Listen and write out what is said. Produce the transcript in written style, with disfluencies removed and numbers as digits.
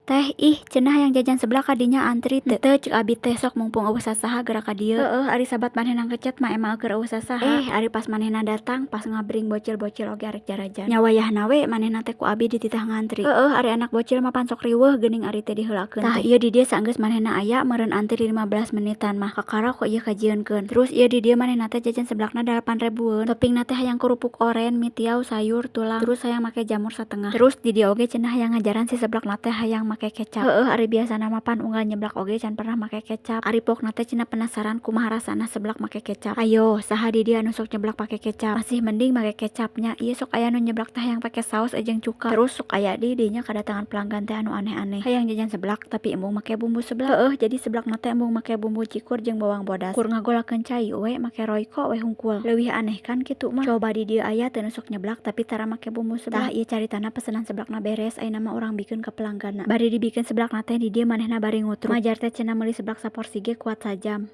Teh, ih, cenah hayang jajan seblak kadinya antri teu? Henteu, ceuk abi teh, sok mumpung euweuh sasaha geura ka dieu. Heueuh, ari sabat manehna ngechat mah emang keur euweuh sasaha. Eh, ari pas manehna datang, pas ngabring bocil-bocil oge arek jarajan. Nya wayahna we manehna teh ku abi dititah ngantri. Heueuh, ari anak bocil mah pan sok riweuh geuning ari teu diheulakeun. Tah, ieu di dieu saenggeus manehna aya meureun antri 15 menitan mah, kakara ku ieu kajieunkeun. Terus ieu di dieu manehna teh jajan seblakna 8 ribueun. Toppingna teh hayang kerupuk oren, mie tiaw, sayur, tulang, terus hayang make jamur satengah. Terus di dieu oge cenah hayang ngajaran si seblakna teh hayang make kecap. Heueuh, ari biasana mah pan unggal nyeblak oge can pernah make kecap. Ari pokna teh cenah penasaran kumaha rasana seblak make kecap. Hayo, saha di dieu anu sok nyeblak pake kecap? Masih mending make kecap nya, ieu sok aya nu nyeblak teh hayang pake saos jeung cuka. Terus sok aya deui dinya kadatangan pelanggan teh anu aneh-aneh, hayang jajan seblak tapi embung make bumbu seblak. Heueuh, jadi seblakna teh embung make bumbu cikur jeung bawang bodas, kur ngagolakeun cai we make Royco we hungkul. Leuwih aneh kan kitu mah. Coba di dieu aya teu nu sok nyeblak tapi tara make bumbu seblak? Tah, ieu caritana pesenan seblakna beres, ayeuna mah urang bikeun ka pelangganna. Bari dibikeun seblakna teh di dieu manehna bari ngutruk. Majar teh cenah meuli seblak saporsi ge kuat sajam.